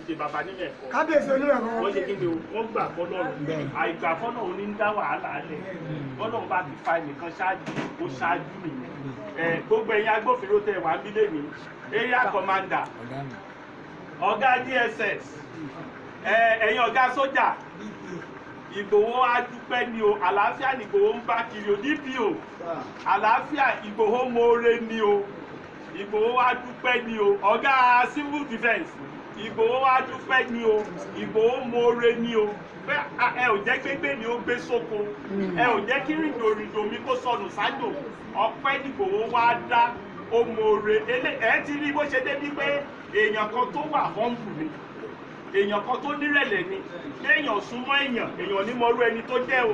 ṣe bàbá nílẹ̀ ẹ̀kọ́. Kábíyèsí onímẹ̀kọ. Wọ́n ṣe kí ni o, wọ́n gbà fọlọ́run. Àìgbà fọlọ́run ní ń dá wàhálà lẹ̀. Bọ́lọ́run bá ti fa ẹnìkan ṣáájú, ó ṣáájú nìyẹn. Ẹ gbogbo ẹ̀yin agbófinró tẹ wà nílé mi, area commander, ọ̀gá DSS, ẹ̀yin ọ̀gá sójà, Ìgbòho á dúpẹ́ ni o. Àlàáfíà ni Ìgbòho ń bá kiri o. DPO, àlàáfíà Ìgbòho mọ́ọ́rẹ́ ni o. Ìgbòho wá dúpẹ́ ni o. Ọ̀gá civil defence, Ìgbòho wá dúpẹ́ ni o. Ìgbòho mọ́ọ́rẹ́ ni o pé ẹ ò jẹ́ gbégbé ni ó gbé sóko, ẹ ò jẹ́ kí rìndòrìndò mi kó sọnù sájò. Ọpẹ́ ní Ìgbòho wá dá, ó mọ́ọ́rẹ́. Ẹ ti rí bó ṣe débi pé èèyàn kan tó wà humble ni, èèyàn kan tó nírẹ̀lẹ̀ ni. Téèyàn súnmọ́ èèyàn, èèyàn ní mọrú ẹni tó jẹ́ o.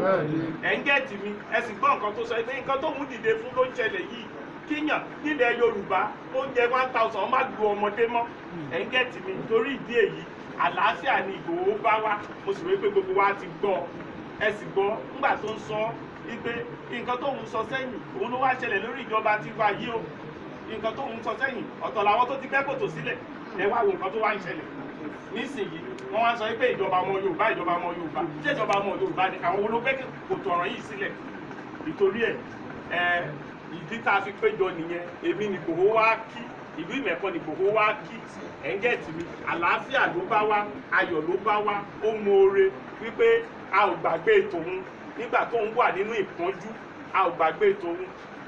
Ẹ̀ ń get mi? Ẹ sì gbọ́ nǹkan tó sọ pé nǹkan tó ń dìde fún ló ń ṣẹlẹ̀ yìí, kíyàn nílẹ̀ Yorùbá oúnjẹ 1000 má lu ọmọdé mọ́. Ẹ̀ ń get mi? Torí ìdí èyí, àlàáfíà ni Ìgbòho bá wá. Mo sì rí pé gbogbo wa ti gbọ́. Ẹ sì gbọ́ nígbà tó ń sọ wípé nǹkan tó ń sọ sẹ́yìn òun ló wá ṣẹlẹ̀ lórí ìjọba tiwa yìí o. Nǹkan tó ń sọ sẹ́yìn ọ̀tọ̀ làwọn tó ti gbẹ́ kòtò sílẹ̀. Ẹ wá wo nǹkan tó wá ń ṣẹlẹ̀ nísìnyí. Wọ́n wá sọ pé ìjọba ọmọ Yorùbá, ìjọba ọmọ Yorùbá, ṣé ìjọba ọmọ Yorùbá ni àwọn olóògbé kòtò ọ̀ràn yìí sílẹ̀? Ìtorí ẹ̀ ẹ ìdí tá a fi péjọ nìyẹn. Èmi ni Ìgbòho wá kí, ìlú Ìmẹ̀kọ ni Ìgbòho wá kí. Ẹ̀ ń get mi? Àlàáfíà ló bá wá, ayọ̀ ló bá wá. Ó mọ̀ọ́re wípé a ò gbàgbé tòun nígbà tó ń wà nínú ìpọ́njú, a ò gbàgbé tòun.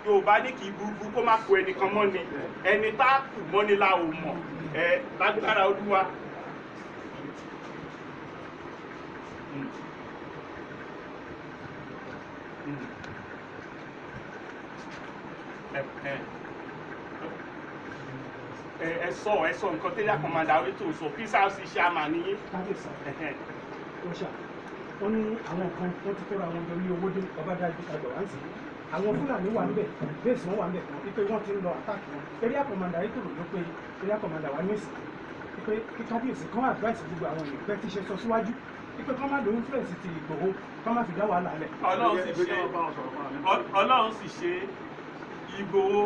Yorùbá ní kì í burúkú kó má kó ẹnìkan mọ́ ni, ẹni tá a kù mọ́ ni la ò mọ̀. Ẹ lágbára Olúwa. Ẹ sọ nǹkan tẹ́lẹ̀, commander tó sọ PCRC chairman nìyí. Kábíyèsí ọ̀ṣà, wọ́n ní àwọn kan wọ́n ti kóra wọn jọ ní Owódé Ọbádájú àgbà wá ń sìn. Àwọn Fúlàní wà níbẹ̀, base wọn wà níbẹ̀ kan, wípé wọ́n ti ń lọ attack wọn. Area commander ayétòrò ló pé area commander wa ní ìsìn wípé kí kábíyèsí kan advice gbogbo àwọn èèyàn bẹ́ẹ̀ ti ṣe sọ síwájú wípé kán má lo influence ti Ìgbòho, kán má fi dá wàhálà lẹ̀. Ọlọ́run sì ṣe, Ọlọ́run sì ṣe. Ìgbòho,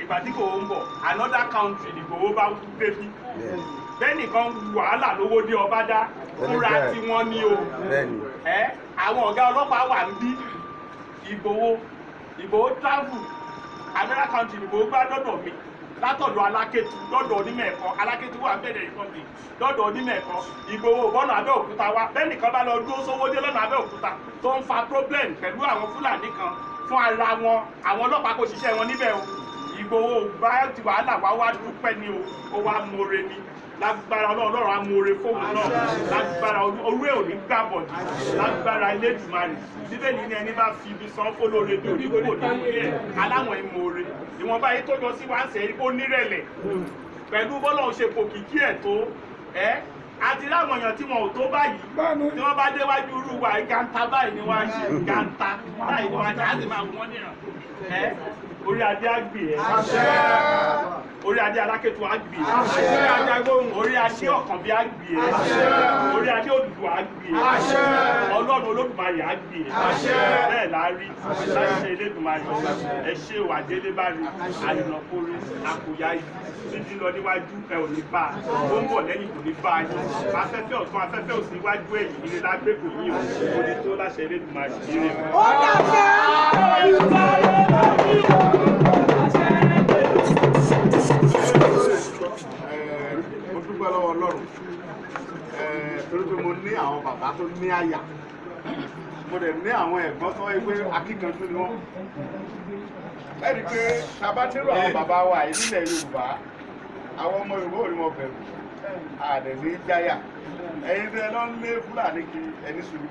ìgbà tí kò ń bọ̀, another country Ìgbòho bá débi bẹ́ẹ̀ nìkan wàhálà lówó dé ọba dá fúnra tí wọ́n ní o. Ẹ àwọn ọ̀gá ọlọ́pàá wà ń bí. Ìgbòho travel another country, Ìgbòho gbá dọ́dọ̀ mi látọ̀dọ̀ Alákẹ́tù dọ́dọ̀ Onímẹ̀kọ. Alákẹ́tù wà bẹ̀rẹ̀ Republic dọ́dọ̀ Onímẹ̀kọ. Ìgbòho bọ́nà Abẹ́òkúta wá bẹ́ẹ̀ nìkan bá lọ dúró sówódé lọ́nà Abẹ́òkúta tó ń fa problem pẹ̀lú àwọn Fúlàní kan fún ara wọn, àwọn ọlọ́pàá kò ṣiṣẹ́ wọn níbẹ̀ o. Ìgbòho bá ti wàhálà wá, wá dúpẹ́ ni o. Ó wá mọ̀ọ́re ni. Lágbára Ọlọ́run, amóore fóun náà. Lágbára orú ẹ̀ ò ní gbàbọ̀dì lágbára Elédùmarè. Bíbélì ní ẹni bá fi ibi san fólóore bí òní kò ní ilé ẹ̀ aláwọ̀n ìmoore. Ìwọ̀nba yìí tó jọ sí wa ń sẹ́, ó nírẹ̀lẹ̀ pẹ̀lú bọ́lá ṣe kò kìkí ẹ̀ tó ẹ́ àti láwọn èèyàn tí wọn ò tó báyìí, tí wọ́n bá déwájú irú wa, gàǹtà báyìí ni wọ́n á ṣe, gàǹtà báyìí ni wọ́n á ṣe, á sì máa wọ́n níran ẹ́. Orí adé á gbè ẹ́, orí adé Alákẹ́tù á gbè ẹ́, orí adé Ọ̀kànbí á gbè ẹ́, orí adé Odùduwà á gbè ẹ́, Ọlọ́run Olódùmarè á gbè ẹ́. Bẹ́ẹ̀ la rí láṣẹ Elédùmarè. Ẹ ṣe wà délé bá rí àyìnàkóre àkòyá ibi títí lọ níwájú, ẹ ò ní bá a ó ń bọ̀ lẹ́yìn, kò ní bá a yín. Afẹ́fẹ́ ọ̀tún, afẹ́fẹ́ òsì, iwájú, ẹ̀yìn, ire la gbé kò yín o. Kò ní tó láṣẹ Elédùmarè. Ire o. Ó dàṣẹ. Mo dúpẹ́ lọ́wọ́ Ọlọ́run torí pé mo ní àwọn bàbá tó ní àyà, mo dẹ̀ ní àwọn ẹ̀gbọ́n tó wáyé pé akíkanjú ni wọ́n. Ẹ̀rí pé tabatírò àwọn bàbá wa yìí nílẹ̀ Yorùbá, àwọn ọmọ Yorùbá ò ní mọ bẹ̀rù àdẹ̀ ní jáyà. Ẹ̀yin tẹ́ lọ ń lé Fúlàní kiri, ẹni sùúrù,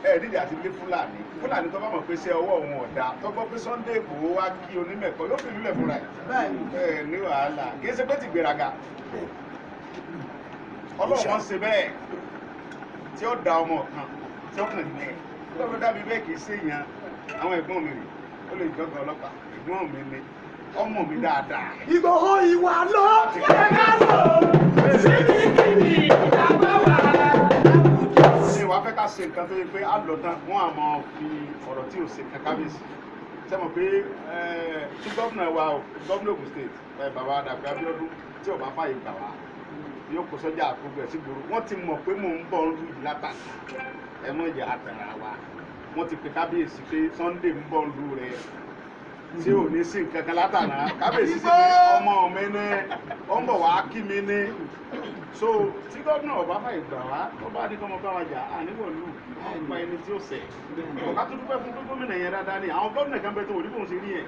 ẹ̀ nídìí àti lé Fúlàní. Fúlàní tó bá mọ̀ pé iṣẹ́ ọwọ́ òun ọ̀dà, tó gbọ́ pé Sunday Igboho wá kí onímẹ̀kọ, yóò fi ìlú lẹ̀ fúnra ẹ̀. Ẹ̀ ní wàhálà, kì í ṣe pé ti gbéraga. Ọlọ́run wọn ṣe bẹ́ẹ̀ tí ó da ọmọ kan tí ó kàn ní ẹ̀ lọ́dọ̀ dàbí bẹ́ẹ̀. Kì í ṣe èèyàn. Àwọn ẹ̀gbọ́n mi rè, ó lè jọ́gà ọlọ́pàá, ẹ̀gbọ́n mi ni, ọmọ mi dáadáa. Ìgbòho ìwà ló yẹ ká lò síbikíbi ìjàmbá wà. Ṣé wàá fẹ́ ká ṣe nǹkan tó yẹ pé á lọ tán, wọ́n á máa fi ọ̀rọ̀ tí ò ṣe kan kábíyèsí? Ṣé mọ̀ pé tí gómìnà wa, gómìnà Ògùn State, bàbá Dàpọ̀ Abíọ́dún, tí ò bá fààyè gbà wá Yóò kó sọ́jà gbogbo ẹ̀ sí gbòòrò. Wọ́n ti mọ̀ pé mò ń bọ̀ ń lu ìlú látàkì. Ẹ mọ̀ jẹ́ àtàrà wa. Wọ́n ti pe kábíyèsí pé Sunday ń bọ̀ ń lu rẹ̀ tí ò ní sí nǹkan kan látàná. Kábíyèsí sì ní ọmọ mi ní ó ń bọ̀ wá kí mi ní. So tí gómìnà ọba fàyè gbà wá tó bá ní kọ́mọ bá wa jà àníwọ̀lù wọ́n pa ẹni tí ó ṣẹ̀. Ọ̀ká tó dúpẹ́ fún pé gómìnà yẹn dáadáa ni. Àwọn gómìnà kan bẹ tó wò ní bóun ṣe rí yẹn,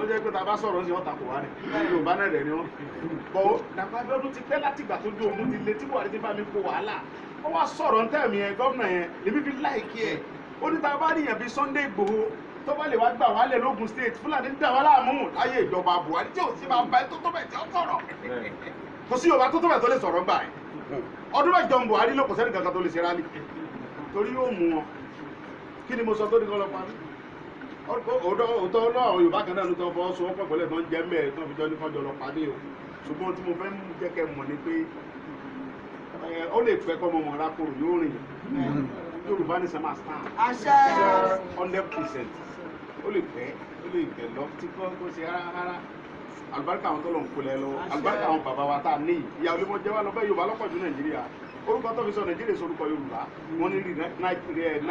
ó jẹ́ pé tá a bá sọ̀rọ̀ sí ọ̀tà kò wá ní Yorùbá náà rẹ̀ ni wọ́n. Bọ̀ Dàpọ̀ Abíọ́dún ti pẹ́ láti ìgbà tó dé ogun ti le tí Buhari ti bá mi kó wàhálà. Ó wá sọ̀rọ̀ ntẹ́mi yẹn, gómìnà yẹn lèmi fi láìkí ẹ̀. Ó ní tá a bá rí yẹn bí Sunday Igboho tó bá lè wá gbà wálẹ̀ lógun state, Fúlàní ń dà wá láàmú láyé ìjọba Buhari tí ò sí máa bá ẹ tó tó bẹ̀ tí ó sọ̀rọ̀. Kò sí Yorùbá tó tó bẹ̀ tó lè sọ̀rọ̀ gbà ẹ̀. Ọdún 8 Buhari ló kò sẹ́ni kankan tó lè ṣe rálì torí yóò mú wọn. Kí ni mo sọ tó ní kọ́ lọ parí? Òótọ́ náà, àwọn Yorùbá kan náà ló tọ́ fọwọ́ sowọ́pọ̀ pẹ̀lú ẹ̀ tó ń jẹ́ mẹ́ẹ̀ tó ń fi jọ ní kọ́jọ lọ pàdé o. Ṣùgbọ́n tí mo fẹ́ mú jẹ́ kẹ́ mọ̀ ni pé ó lè pẹ́ kọ́ ọmọ mọ̀ra kúrò yóò rìn. Yorùbá ní sẹ́mà stand 100%. Ó lè pẹ́, ó lè tẹ̀ lọ tí kò kó ṣe rárá. Àlùbáríkà àwọn tó lọ ń kolẹ̀ lọ, àlùbáríkà àwọn bàbá wa tá a ní ìyá olómọ jẹ́ wá lọ bẹ́ẹ̀. Yorùbá lọ́pọ̀ ju Nàìjíríà. Orúkọ tó fi sọ Nàìjíríà sọ orúkọ Yorùbá, wọ́n ní rí Niger ní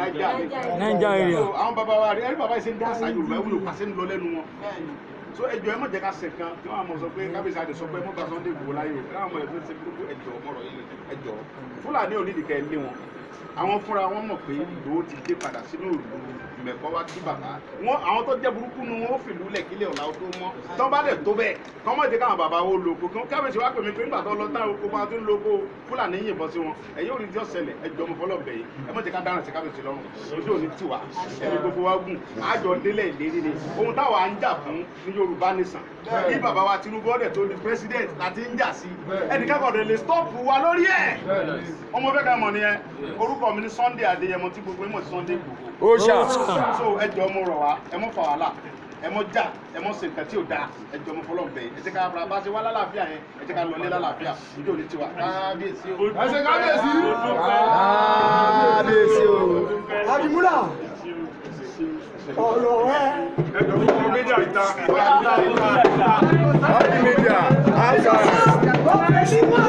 Niger area. So àwọn bàbá wa rí ẹrí bàbá yìí ṣe ń dá àṣà Yorùbá ìwúlò pàṣẹ ń lọ lẹ́nu wọn. So ẹjọ́, ẹ má jẹ́ ká ṣe kan kí wọ́n á mọ̀ sọ pé kábíyèsí àdè sọ pé mọ́ bá Sunday Igboho láyé o. Káwọn ọmọ ẹ̀ tó ń ṣe burúkú, ẹjọ́ mọ̀rọ̀ yìí, ẹjọ́. Fúlàní ò nídìí kẹ́ ẹ lé wọn. Àwọn fúnra wọn mọ̀ pé Ìgbòho ti dé padà sínú ìlú mẹ̀kọ́ wá kí bàbá wọn. Àwọn tó jẹ́ burúkú nu wọn ó fìlú lẹ̀ kílẹ̀ ọ̀la ó tó mọ́ tó bá dẹ̀ tó bẹ́ẹ̀ kọ́ mọ̀ jẹ́ káwọn bàbá wo lo oko kí kábíyèsí wá pè mí pé nígbà tó lọ táwọn oko bá tó ń lo oko, Fúlàní yìnbọn sí wọn. Ẹ̀yìn òní tí ó ṣẹlẹ̀, ẹjọ́ mo fọlọ́ bẹ̀ yìí, ẹ má jẹ́ ká dáràn sí kábíyèsí lọ́rùn. Ojú òní tiwa, ẹni gbogbo wa gùn àjọ délẹ̀ ìlérí ni. Ohun táwa ń jà fún ní Yorùbá nìsàn bí bàbá wa Tinubu ọ̀dẹ̀ tó di president láti ń jà sí ẹnìkan kò lè stop wa lórí ẹ̀. Ọmọ bẹ́ẹ̀ ká mọ̀ nìyẹn. Orúkọ mi ní Sunday Adéyẹmọ tí gbogbo yín mọ̀ sí Sunday Igboho. Òòṣà. So ẹ jọ̀ọ́, mo rọ̀ wá, ẹ mọ́ fà wàhálà, ẹ mọ́ jà, ẹ mọ́ ṣe nǹkan tí ò dáa. Ẹ jọ̀ọ́, mo fọlọ́ bẹ̀ yín. Ẹ jẹ́ ká bá ṣe wá lálàáfíà yẹn, ẹ jẹ́ ká lọ ní lálàáfíà. Ojú òní tiwa. Kábíyèsí o. Ẹ ṣe kábíyèsí. Kábíyèsí o. Àdìmúlà ọ̀rọ̀ ẹ. All the media, outside. Ọ̀rẹ́ sí wá.